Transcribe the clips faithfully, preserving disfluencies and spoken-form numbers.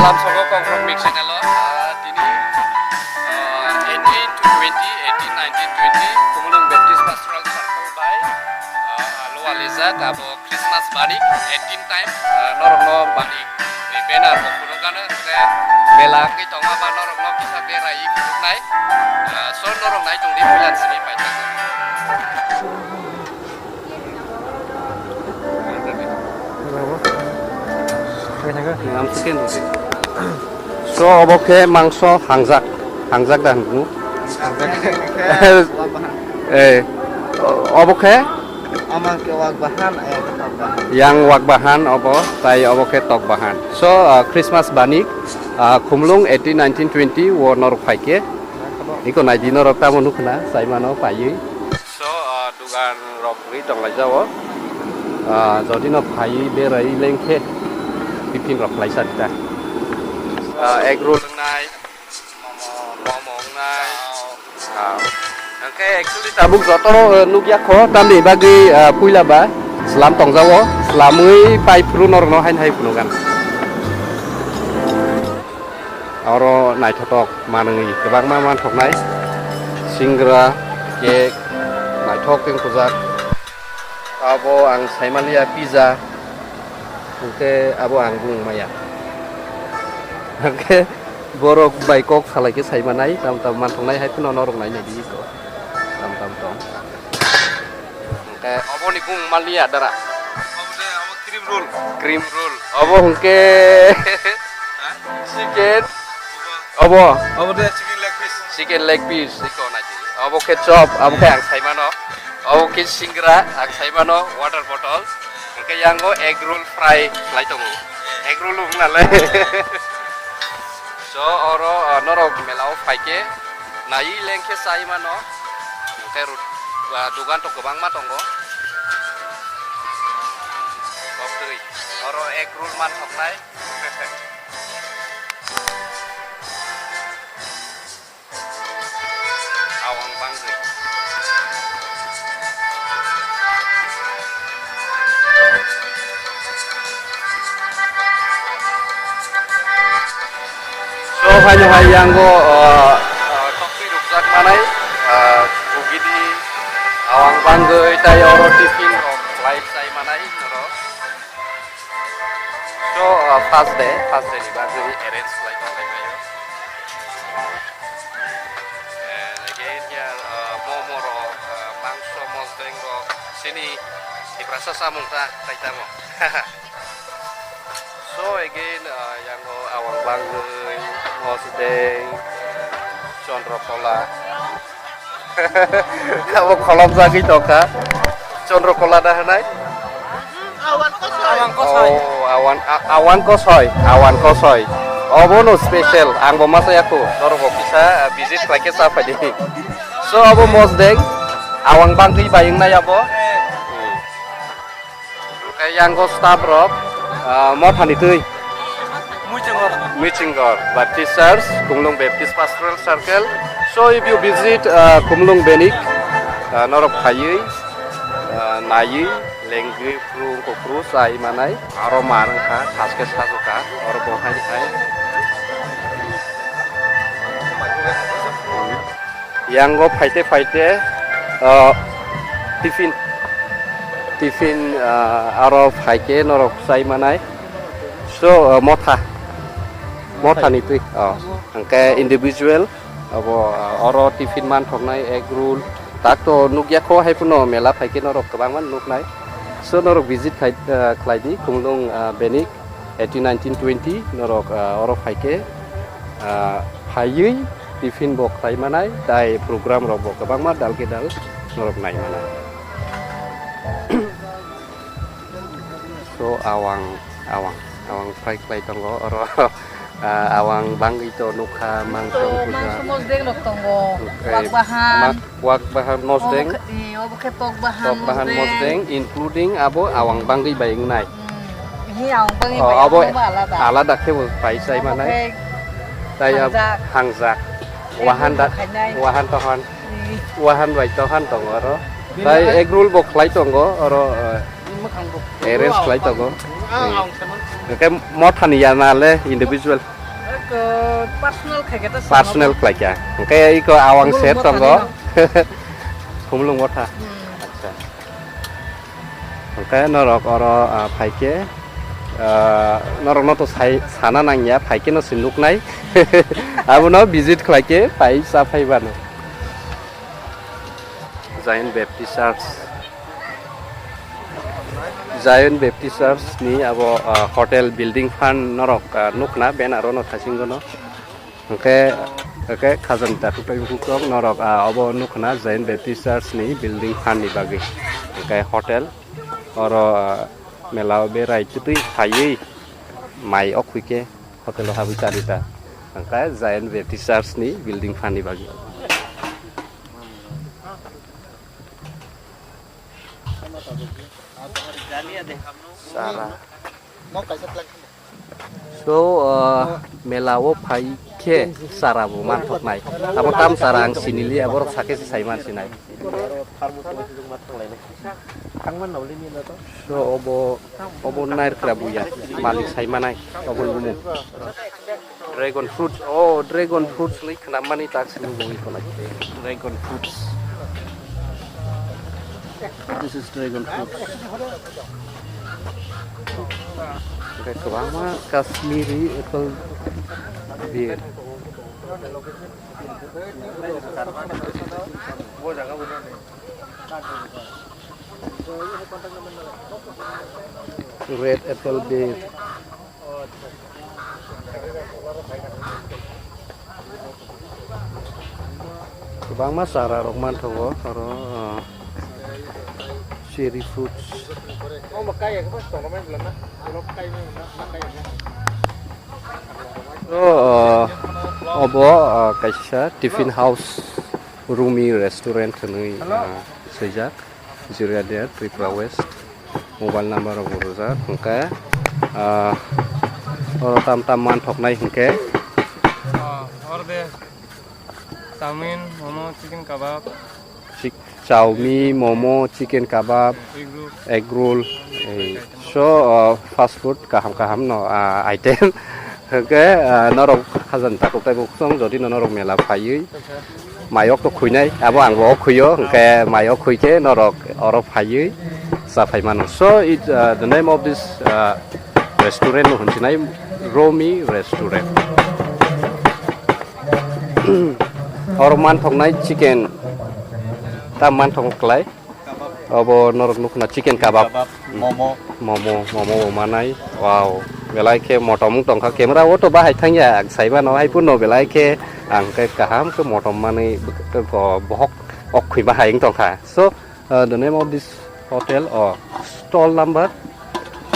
Lamsogo Kokborok Mix Channel o, ah, tini, ah, eighteen to twenty, eighteen, nineteen, twenty, Khumulwng Baptist Pastoral Circle bai, ah, alo alijak abo Christmas bani eighteen time, ah, norokno bani ni banner bo phunukgano, hwnkhe mela wngwi tongma ba norokno kisa berai phunuknai, ah, so norok nai tongdi puila simi paithak. So obo khe mangso hangjak, hangjak da hwngo. Eh, obo khe? Omo khe wak bahan, eh, tok bahan. Yang wak bahan obo, tai obo khe tok bahan. So, ah, Christmas bani, ah, Khumulwng eighteen, nineteen, twenty o norok phai khe. Iko naidi norok tamo nukna, chaimano paiwi. So, ah, dugan rok ri tong lai jao. Ah, jodi no phaiwi berai leng khe tiffin rok khlai sa dita. Ah, egg roll wngnai, momo, momo wngnai. Ah, hwnkhe actually tabuk joto, eh, nukya kho, tamni bagwi, ah, puila ba slam tong jao, slamwi pai phuru norokno haino hai phunukgan. Oro naithotok manwi kwbangma manthoknai, singra, cake, naithok tei khujak. Abo ang saimaliya pizza, hwnkhe abo ang bung maya. Hwnkhe borok bai kok salai khe saimanai, tam tam manthoknai hai phano norok nainai di ko. Tam tam tong. Hwnkhe oboni bung maliya dara. Obo de, obo cream roll. Cream roll. Obo hwnkhe chicken. Obo. Obo de chicken leg piece. Chicken leg piece. Iko naidi. Obo khe chop, abo khe ang saimano. Obo khe singra, ang saimano water bottle. Hwnkhe yango egg roll fry khlai tongo. Egg roll wng nalai. So oro, ah, norok mela o phai khe. Nai leng khe chai mano. Hwnkhe rut-, ah, dugan to kwbangma tongo. Koktwi. Oro egg roll man thoknai. Awang bangwi. So, haino hai yango, uh, uh, tokti rukjak manai, uh, bugidi, awang bangwi, tai oro tiffin rok khlai chai manai, norok. So, uh, first day, first day ni bagwi arrange khlai tong lai phaio. And again here, uh, momo rok, uh, mangso, mosdeng rok, sini Tiprasa samung ta, tai tamo. So again, uh, yango awang bangwi, mosdeng, chondrokola. Abo kholopjagwi tongkha. Chandrakala da hwnai? Awang kosoi. Oh, awan, a-, awan kosoi, awan kosoi. Obo no special, ang bo masa yaku. Norok bo kisa, uh, visit khlai khe cha phai di. So, abo mosdeng, awang bangwi bai wngnai abo. Hwnkhe yango staff rok, ah, mothani twi. Muichingor. Muichingor Baptist Church, Khumulwng Baptist Pastoral Circle. So if you visit, ah, Khumulwng Benik, ah, norok phaiwi, ah, naiwi, lengwi, phuru, wngkok phuru chai manai. Aro mar wngkha, thaske sajokha, oro bo hai hai. Yango phaite phaite, ah, tiffin, tiffin, ah, aro phaikhe norok chai manai. So, ah, motha, motha ni twi, ah, hwnkhe individual, abo, ah, oro tiffin manthoknai, egg roll, tak to nukya kho, hai phano mela phaikhe norok kwbangma nuknai. So, norok visit khai, ah, khlai di, Khumulwng, ah, Benik. Eighteen, nineteen, twenty norok, ah, oro phaikhe, ah, phaiwi tiffin bo khlai manai, tai program rok bo kwbangma dal khe dal norok nai manai. So awang, awang, awang fry khlai tongo oro, ah, awang bangwi to nukha, mangso, mangso mosdeng rok tongo, wak bahan. Wak bahan mosdeng. Obo khe, eh, obo khe tok bahan mosdeng. Tok bahan mosdeng, including abo awang bangwi bai wngnai. Hmm. Hi awang bangwi bai abo alada. Alada khe bo pai chai manai. Obo khe tai hangjak. Hangjak. Wahan da, wahan tohan. Hmm. Wahan bai tohan tongo oro. Tai egg roll bo khlai tongo oro, eh. Arrange khlai tongo. Ang, ang, ang, ang. Hwnkhe mothani ya na le individual? Ek, eh, personal khaikhe to personal khlaikha. Hwnkhe iko awang set tongo. Khumulwng motha. Hmm. Acha. Hwnkhe norok oro, ah, phaikhe, ah, norokno to sai, sana nangya, phaikhe no se nuknai. Abono visit khlaikhe, phai cha phai bano. Zion Baptist Church. Zion Baptist Church ni abo, ah, hotel building fund norok, ah, nukna banner o no thasingo no. Hwnkhe, hwnkhe khajani takhuk tei bukhuk norok, ah, obo nukna Zion Baptist Church ni building fund ni bagwi. Hwnkhe hotel oro, ah, mela o berai twtwi phaiwi mai ok huike hotel o habwi charita. Hwnkhe Zion Baptist Church ni building fund ni bagwi. Sara. So, uh, mela o phai khe sara bo manthoknai. Abo tam sara ang sinili, aborok sakhe se sai man sinai. So, obo, obo nairwkra buya, malik sai manai, obo bumo. Dragon fruits, oh, dragon fruits ni khwnamani tak sini bui khonai. Dragon fruits. This is dragon fruits. Hwnkhe kwbangma Kashmiri apple beer. Red apple beer. Kwbangma chara rok manthogo oro, ah, cherry fruits. Oro, ah, obo, ah, kaisa tiffin house, Rumi restaurant hinwi, ah, swijak. Jiria der, Tripura West. Mobile number rok bo rijak. Hwnkhe, ah, oro tam tam manthoknai hwnkhe. Ah, oro de chowmin, momo, chicken kabab. Chik-, chowmin, momo, chicken kabab, egg roll. Egg roll. Ei, so, ah, fast food kaham kaham no, ah, item. Hwnkhe, ah, norok khajani takhuk tei bukhuk song, jodi no norok mela phaiwi mayok to khuinai, abo ang bo khuio, hwnkhe mayok khuikhe norok oro phaiwi cha phai mano. So, it, ah, the name of this, ah, restaurant no hwnsinai Romi Restaurant. Oro manthoknai chicken ta manthok klai. Obo norok nukna chicken kabab. Kebab, momo. Momo, momo bo manai. Wow. Belai khe motom wng tongkha. Camera o to bahai thangya. Ang saimano hai phano belai khe ang khe kaham khe motom manwi bo-, bohok ok khwi bahai wng tongkha. So, uh, the name of this hotel, oh, stall number?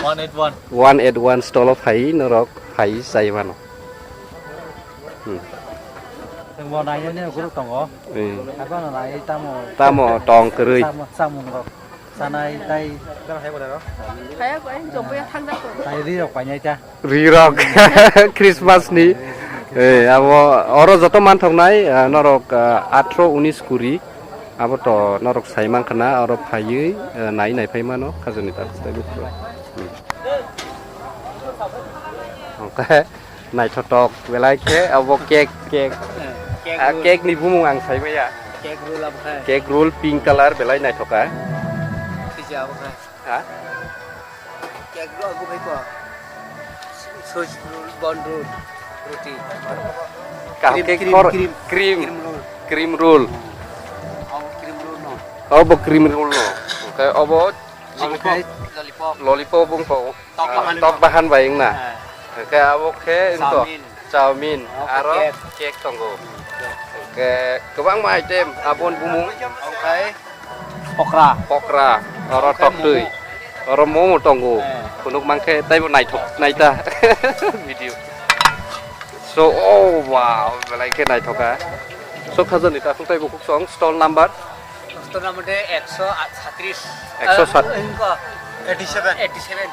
One eight one. One eight one stall o phai norok phai chai mano. Hmm. Chwngbo nainani group tongo. Eh. Abono nai tamo. Tamo tong kwrwi. Tamo, chamung rok. Chanai tai. Kaya ko, eh, jombo ya thang jak ko. Tai ri rok painai ta. Ri rok. Christmas ni. Eh, abo oro joto manthoknai, ah, norok, ah, atro unis kuri. Abo to norok sai mankha na, oro phaiwi, eh, nai nai phai mano, khajani tak tai bukro. Hmm. Okay. Naithotok belai khe abo cake, cake. Cake Ah, roll. Cake ni bumung ang sai maya. Cake roll abo khai. Cake roll pink color belai naithoka. Sija abo khai. Ha? Cake roll abo khai ko. Swiss roll, bun roll, roti. Kaham Cream, cake cream, kor-, cream. Cream. Cream roll. Cream roll. Abo cream roll no. Abo cream roll no. Okay, abo Lollipop. Lollipop. Lollipop wng kok. Tok bahan. Tok bahan bai wng na. Eh. Hwnkhe abo khe wng to. Chowmin. Chowmin. Abo aro cake. Cake tongo. Hwnkhe kwbangma item aboni bumung. Okai. Pokra. Pokra. Oro okai toktwi. Momo. Oro momo tongo. Eh. Phunuk mankhe taibo naithok naita. Video. So, oh wow, belai khe naithoka. So, khajani takhuk taibo khuksong stall number. Stall number de ekso satris. Ekso sat- Eh, ingko eighty seven. Eighty seven.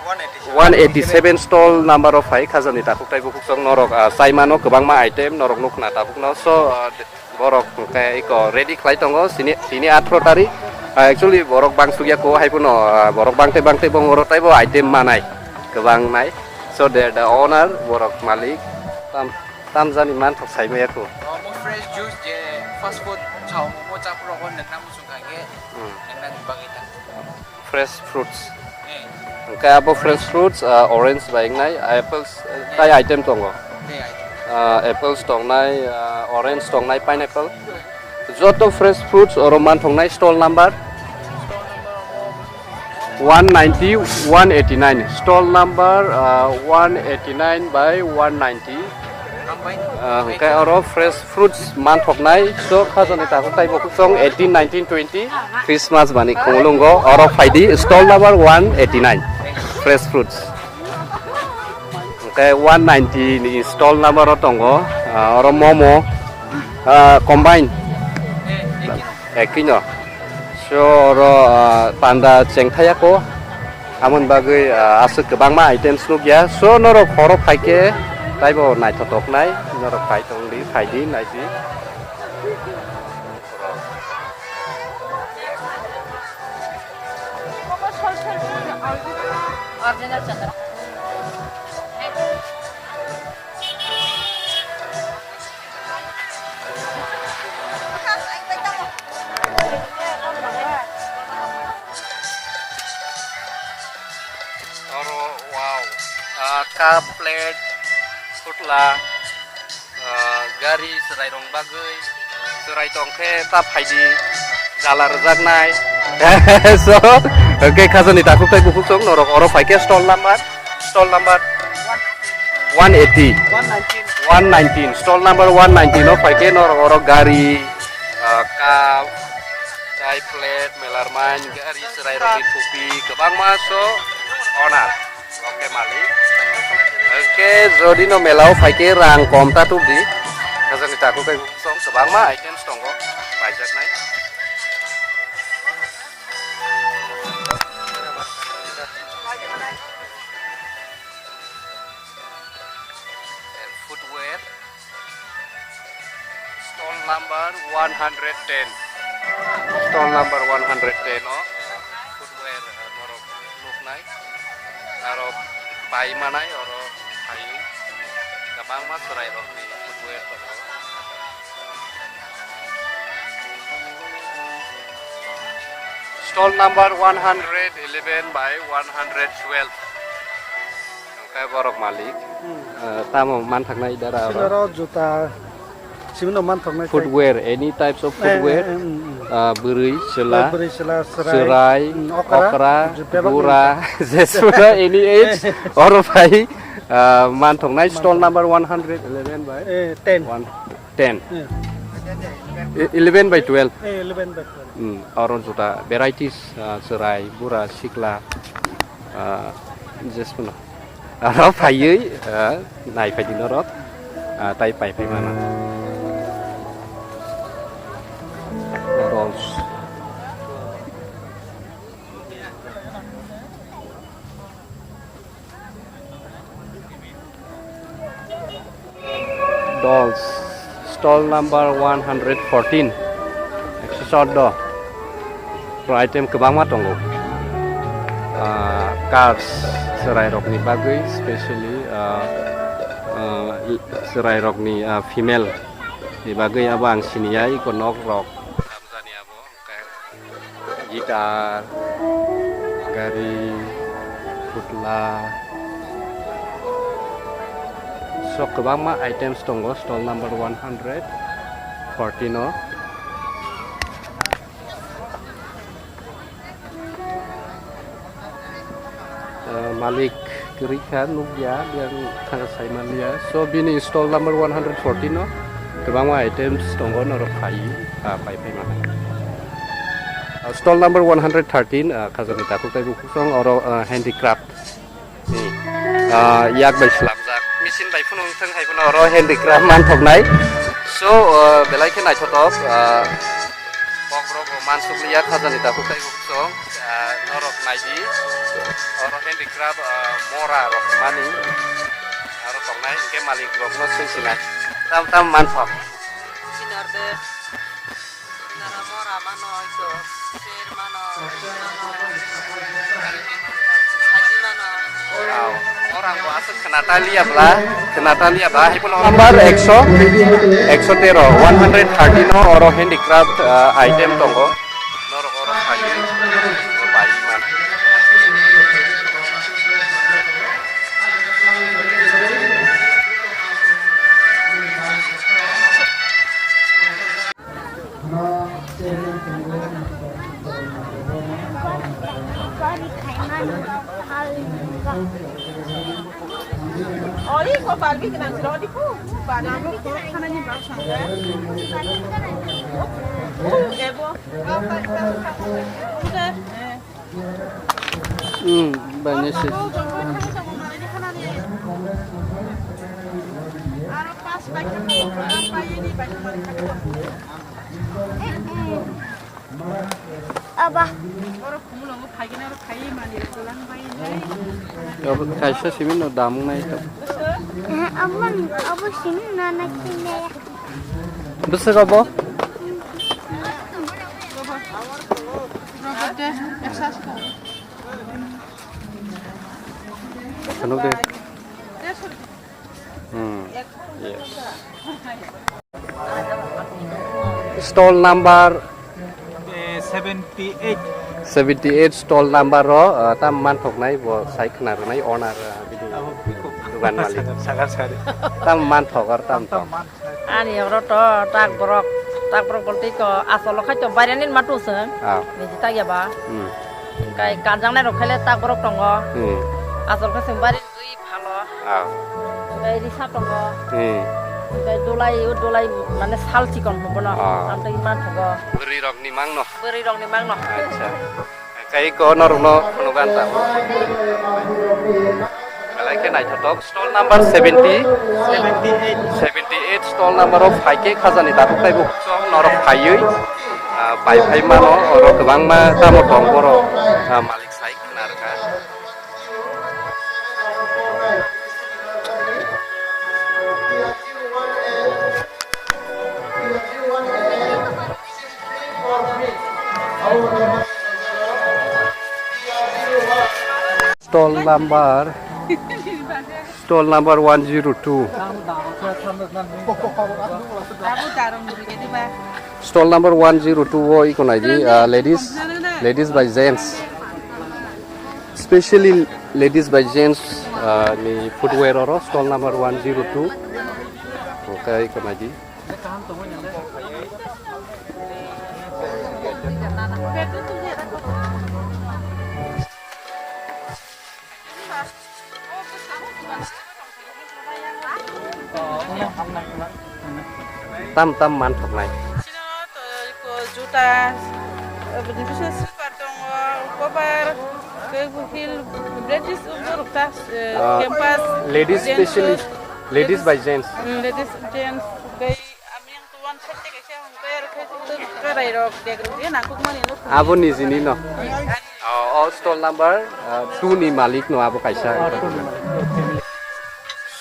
One eighty seven stall number of hai khajani takhuk taibo khuksong norok, ah, chaimano kwbangma item norok nukna takhukno. So, ah, borok hwnkhe iko ready khlai tongo sini, tini atro tarik. Ah, actually, borok bang sukya ko, hai phano, ah, borok bang tei bang tei bong oro taibo item manai, kwbang nai. So, they are the owner, borok malik, tam, tam jani man thok sai maya ko. Omo fresh juice je fast food chao momo chaprok o nangna muchung kha khe Hmm. nangna ni bagwi ta. Fresh fruits. Eh. Hwnkhe abo fresh fruits, ah, orange bai wngnai, apples, eh, tai item tongo. Tei item. Ah, apples tongnai, ah, orange tongnai, pineapple. Joto fresh fruits oro man thoknai stall number one ninety, one eighty nine. Stall number, ah, one eighty nine by one ninety. Ah, hwnkhe oro fresh fruits man thoknai. So, khajani takhuk taibo kuchung eighteen, nineteen, twenty Christmas bani khumulungo oro phaidi stall number one eighty nine fresh fruits. Hwnkhe one ninety ni stall number o tongo, ah, oro momo, ah, combine. Ekino. So, oro, ah, panda chengthaya ko. Amoni bagwi, ah, aswk kwbangma items nukya. So, norok horo phaikhe taibo naithotoknai. Norok phai tongdi, phaidi, naidi. Original Chandra. Oro, wow. Ah, cup, plate, putla, ah, gari chwrairok bagwi. Chwrai tongkhe ta phaidi jala rwjaknai. So, hwnkhe khajani takhuk tai bukhuk chwng norok oro phaikhe stall number, stall number one eighty. One nineteen. One nineteen, stall number one nineteen o phaikhe norok oro gari, ah, cup, chai plate, melarmani, gari chwrairokni thupi, kwbangma so owner. Oke, malik. Oke, jodi no melao phaikhe rang kom ta tubdi. Khajani takhuk tai bukhuk chwng kwbangma items tongo, paijaknai. And footwear. Stall number one hundred ten. Stall number one hundred ten o footwear, eh, norok nuknai. Aro pai manai oro phaio. Kwbangma chwrairokni footwear tongo. Stall number one hundred eleven by one hundred twelve. Hwnkhe borok malik, hmm, ah, tamo manthaknai dara oro? Sini oro juta, sini no manthoknai tei. Footwear, any types of, eh, footwear, eh, eh, mm, mm. Ah, bwrwi, chwla, bwrwi, chwla, chwrai, chwrai, mm, okra, okra, ju-, bebak bura, ni. Jesuna, any age, oro phai, ah, manthoknai stall number one hundred eleven by, eh, ten. One. Ten. Hmm. E-, eleven by twelve. Eh, eleven by twelve. Hmm, oro juta varieties, ah, chwrai, bura, sikla, ah, jesuna. Oro phaiwi, ah, nai phaidi norok, ah, tai pai phai mano. Dolls. Dolls, stall number one hundred fourteen, ekso chordo. Pro item kwbangma tongo. Ah, cars, chwrairokni bagwi, specially, ah, ah, i-, chwrairokni, ah, female ni bagwi abo ang siniya, iko nok rok. Tamjani abo. Guitar, gari, putla. So, kwbangma items tongo stall number one hundred fourteen o. Ah, malik kwrwi kha, nukya, biyang thangkha sai manliya. So, bini stall number one hundred fourteen o kwbangma items tongo, norok phai, ah, phai phai mano. Ah, stall number one hundred thirteen, ah, khajani takhuk tei bukhuk song, oro, ah, handicraft. Hmm. Ah, yak bai slamjak. Machine bai phunuk thang hai phano oro handicraft manthoknai. So, ah, belai khe naithotok, ah, bokrok bo mansukliya khajani takhuk tei bukhuk song. Ah, norok naidi, oro handicraft, ah, mora rok mani, aro tongnai, hwnkhe malik rokno swi sinai. Tam tam manthok. Sinar de, sinara mora mano, iso, ser mano. Orang bo aswk khna taliya bla, khna taliya bla, hai phano number ekso, ekso tero, one hundred thirteen o oro handicraft, ah, item tongo. Norok oro phaiwi bai man. Hmm, bani se. Aba. Abo kaisa simi no damung nai to. Aman, abo simi no na kinaya. Bwswk abo? Phunuk de. Hmm. Yes. Stall number Eh, seventy eight. Seventy eight stall number ro, ah, tam manthoknai bo sai khna rwnai owner, ah, bini Abo biko. Dugan malik. Sagar, sagar sari. Tam manthok ar tam Tam tok. Man. Ani oro to tak borok, tak borok bolte ko asolo khai to bairani matu seng. Ah. Niji tak ya ba. Hmm. Kai kanjang nai rok khai le tak borok tongo. Hmm. Asol khai seng bari dui phalo. Ah. Kai risa tongo. Hmm. Kai dolai, o dolai mane sal chikon bono. Ah. Amtwi manthogo. Bwrwi rok ni mang no. Bwrwi rok ni mang no. Acha. Kai ko norok no phunuk an ta. Belai khe naithotok. Stall number seventy, seventy eight stall number o phai khe khajani tabuk taibo chwng norok phaiwi, ah, bai phai mano oro kwbangma tamo tong borok, ah, malik sai khna rwkha. Stall number, stall number one zero two. Stall number one zero two o iko nai di, ah, ladies, ladies by gents. Specially ladies by gents, ah, ni footwear oro stall number one zero two. Okay, iko nai di. Tam tam manthoknai. Sino to ko juta, eh, bishi slipper tongo, cover, ke heel, ladies borok ta, eh, ah, campus, ladies gents specially, ladies by gents. Mm, ladies, gents, bai, ami yang tuan sette kaisa hong ber khai tu karai rok dek rok dia nangkuk mani no. Abo nijini no. Oh, oh, stall number, uh, two ni malik no abo kaisa.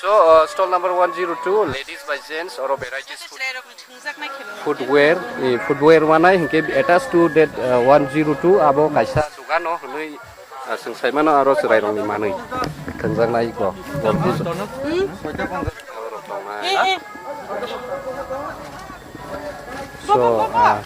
So, uh, stall number one zero two, ladies by gents, oro varieties food. Footwear, eh, footwear manai hinkhe attached to that, uh, one zero two abo kaisa dogano hwnwi, uh, chwng saimano aro chwrairokni manwi thwnjaknai iko. So, uh,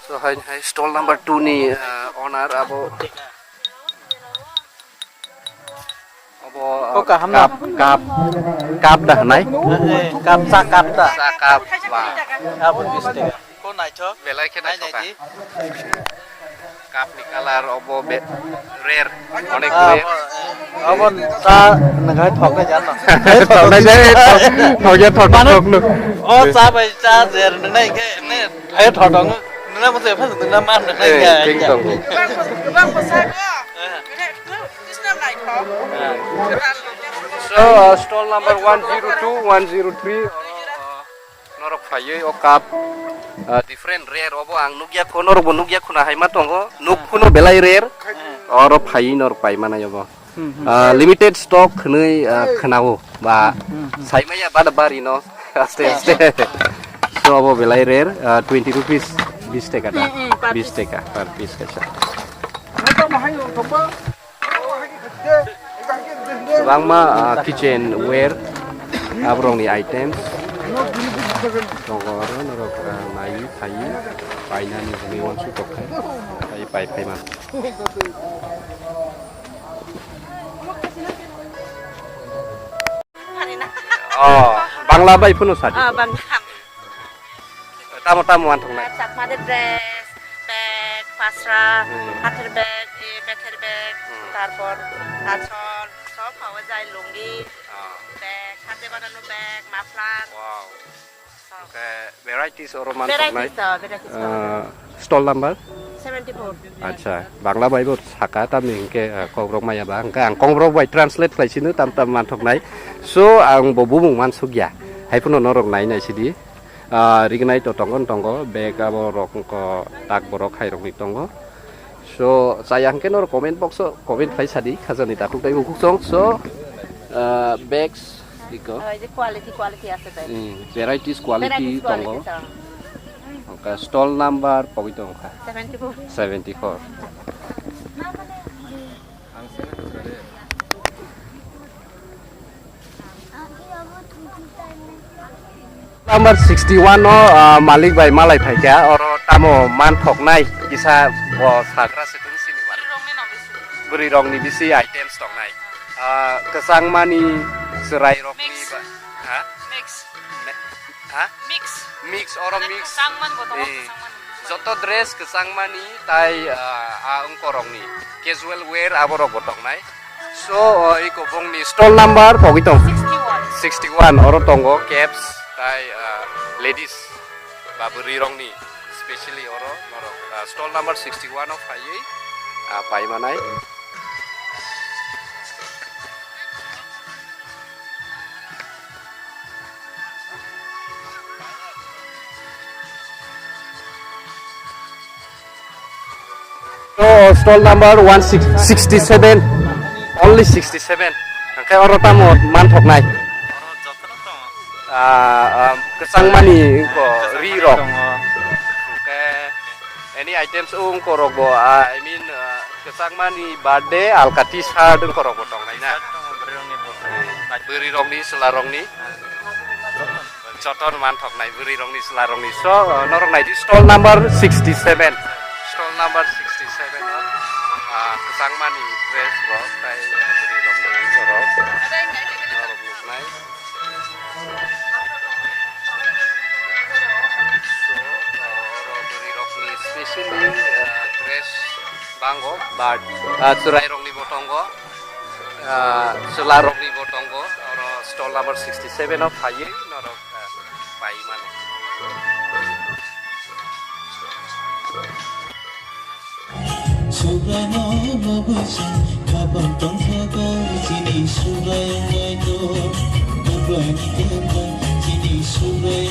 So, hai, hai, stall number two ni, uh, owner abo. Abo, uh, Ko kaham na? Cup, cup, cup da hanai? Eh, eh, cup, cha cup da. Cha cup, wah. Abo bis taka. Ko naithok. Belai khe naithok. Cup ni colour obo be rare, onek rare. Abo cha nang hai thok na jano. Thok na jai, thok, thok ya thok thok no. O cha bai cha jer nai ke ne hai thok thok. Nang mo se phas nang man nai. Eh, ya, king ya. Tong. Bang ko, bang ko sa ko. Eh. Krishna nai thok. Eh. So, uh, stall number one zero two, one zero three. Norok phaiwi o cup, ah, different rare obo ang nukya kho, norokbo nukya khuna hai ma tongo, nuk khuno belai rare, oro phaiwi norok pai manai obo. Hmm, hmm. Ah, limited stock hwnwi, ah, khwnao ba. Hmm, hmm. Saimaya bada bari no aste aste. So obo belai rare, ah, twenty rupees, bis taka ta, hmm, hmm, per bis piece. Taka per piece kaisa. Kwbangma, ah, kitchenware, aborokni items. Tongo oro norok, ah, naiwi phaiwi painani hwnwi uansuk tongkha. Phaiwi pai phaima. Oh, Bangla bai phano sadi. Ah, Bangla. Tamo tamo uansuknai. Chakmade dress, bag, pasra, hmm, hater bag, e, bether bag, hmm, tarpor achol, sob pawa jai, lungi, ah, bag, hate banano bag, muffler. Wow. Sob. Oke, varieties oro man varieties, soknai. Oh, varieties. Ah, stall number? Seventy four. Acha, Bangla bai bo saka tamni hingke, ah, kokrok maya ba, hingke ang kokrok bai translate khlai sino tam tam man thoknai. So, ang bo bumung man sukya. Hai phano norok nai nai sidi. Ah, rignai to tongo, tongo, bag abo rok wngkha tak borok hai rokni tongo. So, chaya hwnkhe norok comment box o comment khlai sadi, khajani takhuk tei bukhuk chong. So, ah, bags iko. Oh, ei je quality, quality aswk bai. Hmm, varieties quality tongo. Varieties quality tongo. Wngkha stall number pogwi tongkha. Seventy four. Seventy four. Number sixty one no, ah, malik bai malai phaikha, oro tamo man thoknai kisa bo sagra situng sini man. Bwrwi rokni bisi items tongnai. Ah, kwchangmani chwrai rokni mix. Ba, ha? Mix. Me-, ha? Mix. Mix, oro mane mix. Kwchangman bo tongo, eh, kwchangman. Joto dress kwchangmani tai, ah, a wngkorokni casual wear aborok bo tongnai. So, o, iko bongni stall number pogwi tong? Sixty one. Sixty one, oro tongo caps tai, ah, ladies ba bwrwi rokni specially oro norok, ah, stall number sixty one o phaiwi, ah, pai manai. So, stall number one six, sixty seven, only sixty seven. Hingke oro tamo man thoknai. Ah, ah, kwchangmani wngko ri rok. Hingke any items wngko rok bo, ah, I mean, ah, kwchangmani birthday alka T-shirt wngko rok bo tongnai na. Bwrwi rokni, chwla rokni. Joto man thoknai bwrwi rokni, chwla rokni. So, norok naidi stall number sixty seven. Stall number sixty seven o, ah, kwchangmani dress rok tai, ah, bwrwi rokni borok norok nuknai. So, ah, oro bwrwi rokni specially, ah, dress bango, but, ah, chwrai rokni bo tongo. Ah, chwla rokni bo tongo, oro stall number sixty seven o phaiwi norok, ah, pai mano. Subraino lobwi se khapang tongthogo chini Subrai wngnaino. Khapang tongthogo chini Subrai